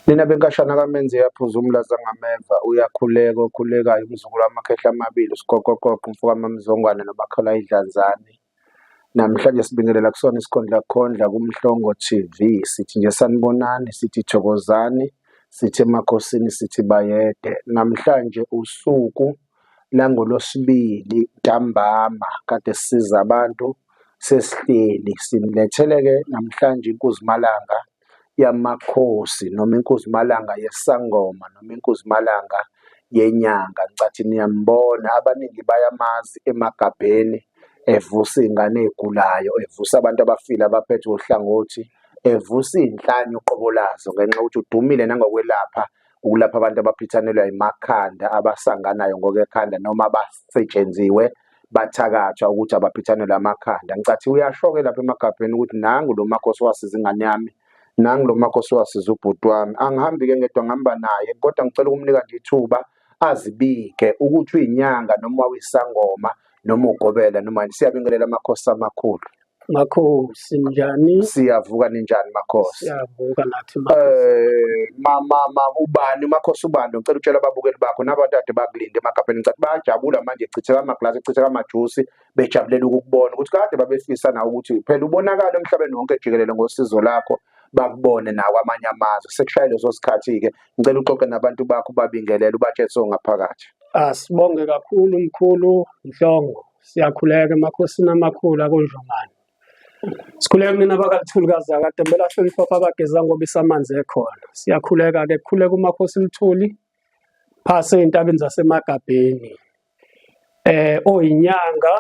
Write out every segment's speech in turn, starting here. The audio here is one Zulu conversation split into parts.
Nina benkashana kaMenzi yaphuza umlaza ngameva uyakhuleka okhulekayo umzukulu wamakhehla amabili usigoqoqoqo umfo kaMaMzongwane nomakhala idlanzane. Namhlanje sibingelela kusona isikhondla khondla kuMhlongo TV. Sithi nje sanibonani, sithi thokozani, sithi emakhosini, sithi bayede. Namhlanje usuku langolwesibili ntambama kade sisiza abantu sesihleli sinilethele-ke namhlanje inkuzimalanga yamakhosi noma inkuzimalanga yesangoma noma inkuzimalanga yenyanga. Ngicathi niyambona, abaningi bayamazi emagabheni evusa iy'ngane ey'gulayo, evusa abantu abafile abaphethwe uhlangothi, evusa iy'nhlanya uqobo lazo ngenxa yokuthi udumile nangokwelapha, ukulapha abantu abaphithanelwa yimakhanda, abasanganayo ngokwekhanda noma abasetshenziwe bathakathwa ukuthi abaphithanelwe amakhanda. Ngicathi uyasho-ke lapha emagabheni ukuthi nangu lo makhosi wasiza ingane yami, nangu lo makhosi wasiza ubhuti wami. Angihambi-ke ngedwa ngihamba naye kodwa ngicela ukumnika nje ithuba azibike ukuthi uyinyanga noma uyisangoma noma ugobela noma yini. Siyabingelela amakhosi amakhulu. Makhosi njani? Siyavuka ninjani makhosi? Siyavuka nathi makhosi. Ma ma ubani makhosi ubani ngicela utshela ababukeli bakho nabantu ade bakulinde emagabheni ngicela bayajabula manje chitheka amaglasi chitheka amajusi bejabulela ukukubona ukuthi kade babefisa nawe ukuthi phela ubonakala emhlabeni wonke jikelele ngosizo lakho bakubone nawo amanye amazwe sekushaye leso sikhathi-ke ngicela uxoxe nabantu bakho ubabingelele ubatshele songaphakathi. Asibonge kakhulu mkhulu Mhlongo. Siyakhuleka emakhosini amakhulu akoNjomane. Sikhuleka kunina bakaLuthuli kaZakade belahlwe mhlophe abageza ngoba isamanzi ekhona. Siyakhuleka-ke kukhuleka umakhosi Luthuli phasi ey'ntabeni zaseMagabheni. Oyinyanga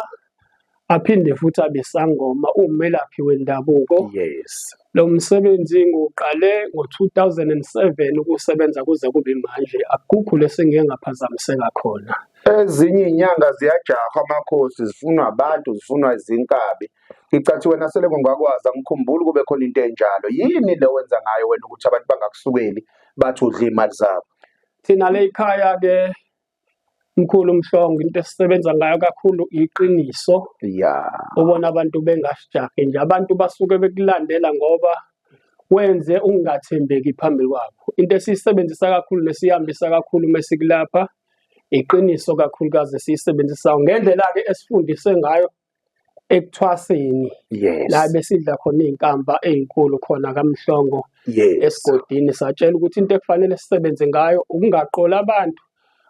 aphinde futhi abe isangoma uwumelaphi wendabuko. Yes. Lo msebenzi ngiwuqale ngo-2007 ukusebenza kuze kube manje akukho lesengike ngaphazamiseka khona. Ezinye iy'nyanga ziyajahwa amakhosi zifunwa abantu zifunwa izinkabi. Ngicathi wena sele ngingakwazi angikhumbuli kube khona into enjalo. Yini le wenza ngayo wena ukuthi abantu bangakusukeli bathi udla iy'mali zabo? Thina le ikhaya-ke Mkhulu Mhlongo into esisebenza ngayo kakhulu iqiniso. Ya. Ubona abantu bengasijahi nje abantu basuke bekulandela ngoba wenze ukungathembeki phambi kwabo. Into esiyisebenzisa kakhulu nesihambisa kakhulu mesikulapha iqiniso kakhulukazi esiyisebenzisayo ngendlela-ke esifundise ngayo ekuthwaseni la besidla khona iy'nkamba ey'nkulu khona kaMhlongo esigodini satshela ukuthi into ekufanele sisebenze ngayo ukungaqoli abantu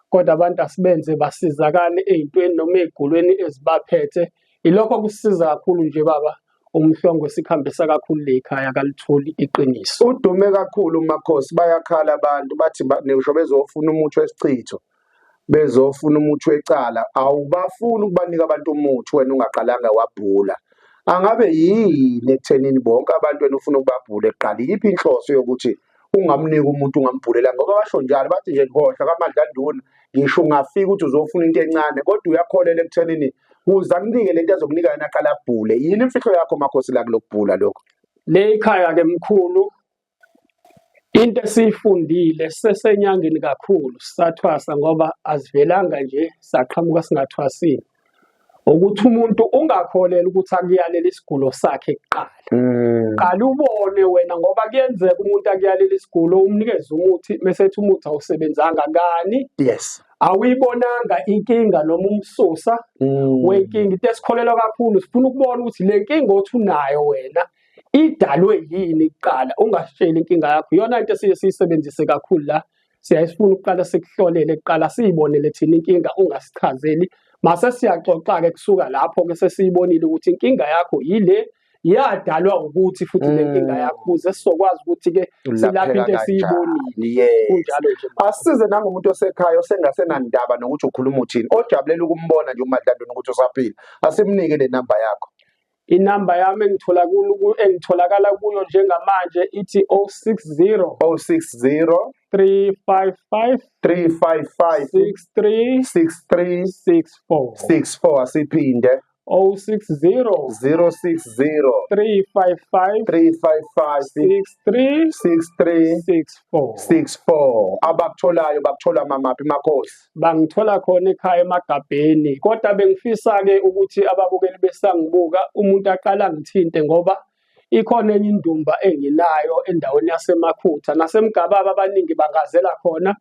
kodwa abantu asibenze basizakale ey'ntweni noma ey'gulweni ezibaphethe. Ilokho kusisiza kakhulu nje baba uMhlongo sikuhambisa kakhulu le khaya kalitholi iqiniso. Udume kakhulu uMakhosi bayakhala abantu bathi ngisho bezofuna umuthi wesichitho bezofuna umuthi wecala awubafuni ukubanika abantu umuthi wena ungaqalanga wabhula angabe yini ekuthenini bonke abantu wena ufuna ukubabhule kuqala iyiphi inhloso yokuthi ungamnika umuntu ungambhulela ngoba basho njalo bathi nje khohlwa kaMadlanduna ngisho ungafika ukuthi uzofuna into encane kodwa uyakholela ekuthenini kuze akunike lento azokunika yona aqala abhule yini imfihlo yakho makhosi la kulokubhula lokho Le ikhaya-ke mkhulu Into esiyifundile sisesenyangeni kakhulu sisathwasa ngoba asivelanga nje saqhamuka singathwasile ukuthi umuntu ungakholelwa ukuthi akuyalela isigulo sakhe kuqala. Qala ubone wena ngoba kuyenzeka umuntu akuyalela isigulo umnikeze umuthi mese ethi umuthi awusebenzanga kani. Yes. Awuyibonanga inkinga noma umsusa wenkinga. Into esikholelwa kakhulu sifuna ukubona ukuthi le nkinga othi unayo wena idalwe yini kuqala ungasitsheli inkinga yakho iyona into esiye siyisebenzise kakhulu la siyaye sifuna ukuqala sikuhlolele kuqala siyibonele thina inkinga ungasichazeli mase siyaxoxa-ke kusuka lapho-ke sesiyibonile ukuthi inkinga yakho yile yadalwa ukuthi futhi le nkinga yakho ukuze sizokwazi ukuthi-ke silaphe into esiyibonile. Kunjalo nje. Asize nangomuntu osekhaya osengasenandaba nokuthi ukhuluma uthini ojabulela ukumbona nje uMadlanduna ukuthi usaphila asimnike le namba yakho. Inamba yami engithola kulo engitholakala kuyo njengamanje ithi 060 060 355 355 63 63 64 64 asiphinde 060 060 355 355 63 63 64 64 abakutholayo bakuthola mamaphi makhosi Bangithola khona ekhaya emagabheni kodwa bengifisa-ke ukuthi ababukeli besangibuka umuntu aqale angithinte ngoba Ikhona enye indumba enginayo endaweni yaseMakhutha naseMgababa, abaningi bangazela khona.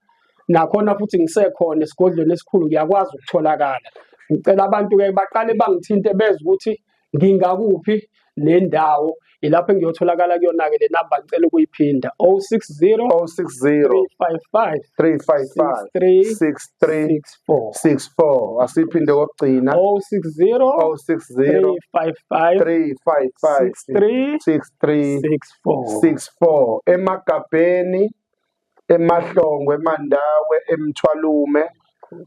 Nakhona futhi ngisekhona esigodlweni esikhulu, ngiyakwazi ukutholakala. Ngicela abantu-ke baqale bangithinte bezwe ukuthi ngingakuphi nendawo, ilapho engiyotholakala kuyona-ke. Le namba ngicela ukuyiphinda, 060 060 355 355 63 63 64. 64. Asiphinde kokugcina. 060 060 355 355 63 63 64. 64. Emagabheni, emahlongwe, emandawe, emthwalume,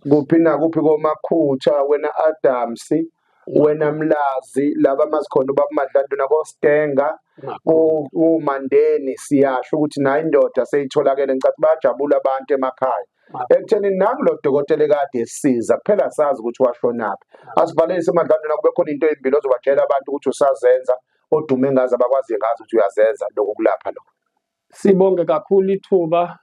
kuphi nakuphi komakhutha, wena Adams, wena Mlazi, laba mazikhona ubaba Madlanduna koStenga, uMandeni, siyasho ukuthi nayo indoda seyitholakele. Ngicathi bayajabula abantu emakhaya ekutheni nangu lo dokotela ekade esiza kuphela, sazi ukuthi washonaphi. Asivalelise Madlanduna, kube khona into ezimbili ozobatshela abantu ukuthi usazenza, odume ngazo, abakwaziyo ngazo ukuthi uyazenza lokhu kulapha lokho. Sibonge kakhulu ithuba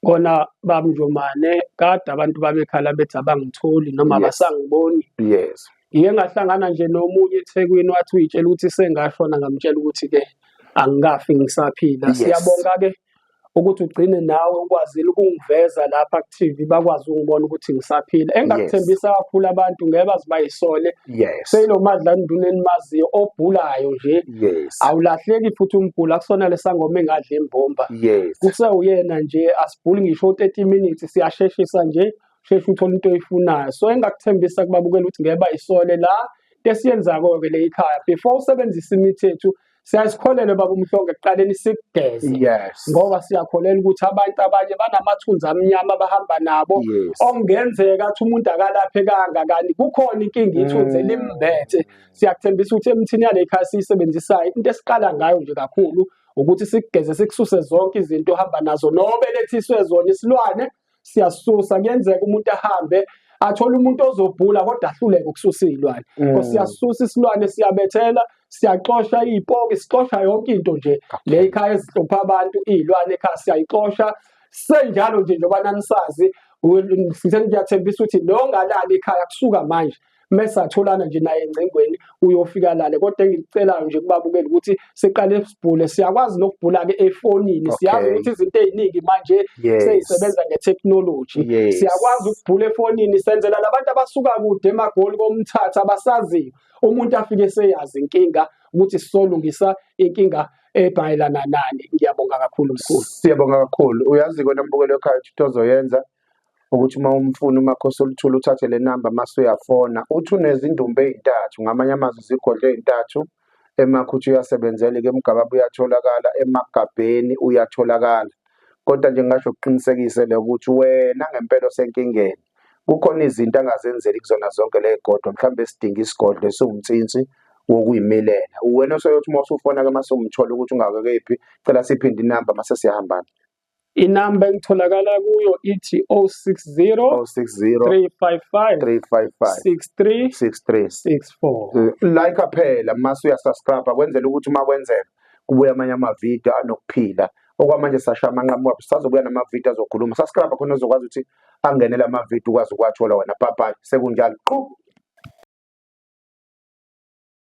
kona baba Njomane, kade abantu babekhala bethi abangitholi noma abasangiboni. Ngike ngahlangana nje nomunye eThekwini wathi uyitshela ukuthi sengashona, ngamtshela ukuthi-ke angikafi, ngisaphila. Siyabonga-ke ukuthi ugcine nawe ukwazile ukungiveza lapha ku-TV, bakwazi ukungibona ukuthi ngisaphila. Engingakuthembisa kakhulu abantu ngeke baze bayisole. Seyilo Madlanduna enimaziyo obhulayo nje. Awulahleki futhi umbhula kusona lesangoma engadla imbomba. Kusewuyena nje, asibhuli ngisho 30 minutes, siyasheshisa nje, sheshe uthole into oyifunayo. So engakuthembisa kubabukela ukuthi ngeke bayisole la esiyenzako-ke le ikhaya. Before usebenzisa imithi yethu siyasikholelwa baba uMhlongo ekuqaleni sikugeze. Ngoba siyakholelwa ukuthi abantu abanye banamathunzi amnyama abahamba nabo. Okungenzeka athi umuntu akalaphekanga kanti kukhona inkinga ithunzi elimbethe. Siyakuthembisa ukuthi emithini yale khaya siyisebenzisayo, into esiqala ngayo nje kakhulu ukuthi sikugeze, sikususe zonke izinto ohamba nazo nobelethiswe zona isilwane siyasusa. Kuyenzeka umuntu ahambe athole umuntu ozobhula kodwa ahluleke ukususa iy'lwane. Siyasusa isilwane, siyabethela, siyaxosha iy'poki, sixosha yonke into nje le ekhaya ezihlupha abantu, iy'lwane ekhaya siyayixosha. Senjalo nje njengoba nanisazi, ngiyathembisa ukuthi lo ongalali ekhaya kusuka manje mesatholana nje naye engcingweni uyofika lale. Kodwa engikucelayo nje kubabukeli ukuthi siqale sibhule, siyakwazi nokubhula-ke efonini. Siyazi ukuthi izinto ey'ningi manje seyisebenza ngethekhnoloji. Siyakwazi ukubhula efonini, senzela labantu abasuka kude emaGoli komthatha abasaziyo, umuntu afike seyazi inkinga ukuthi sizolungisa inkinga ebhayelana nani. Ngiyabonga kakhulu mkhulu. Siyabonga kakhulu. Uyazi kona mbukelo ekhaya ukuthi ozoyenza ukuthi uma umfuna uMakhosi oluthule uthathe le namba mase uyafona, uthi unezindumba ey'ntathu, ngamanye amazwi izigodlo ey'ntathu. Emakhutha uyasebenzela-ke, eMgababa uyatholakala, emagabheni uyatholakala. Kodwa nje ngingasho kuqinisekise le ukuthi wena ngempela osenkingeni kukhona izinto angazenzeli kuzona zonke le godwa, mhlawumbe esidinga isigodlo esiwumtsinsi wokuyimilela. Wena osoyothi uma usufona-ke mase umthola ukuthi ungakakephi, cela siphinde inamba mase siyahambana. Inamba engitholakala kuyo ithi 060 060 355 355 63 63 64. Like phela mase uyasubscribe, kwenzela ukuthi uma kwenzeka kubuya amanye amavidiyo anokuphila. Okwamanje sasha amanqamu wabo, sisazobuya namavidiyo azokhuluma. Subscribe khona uzokwazi ukuthi angenele amavidiyo ukwazi ukuwathola wena. Bye bye, sekunjalo. Qhu.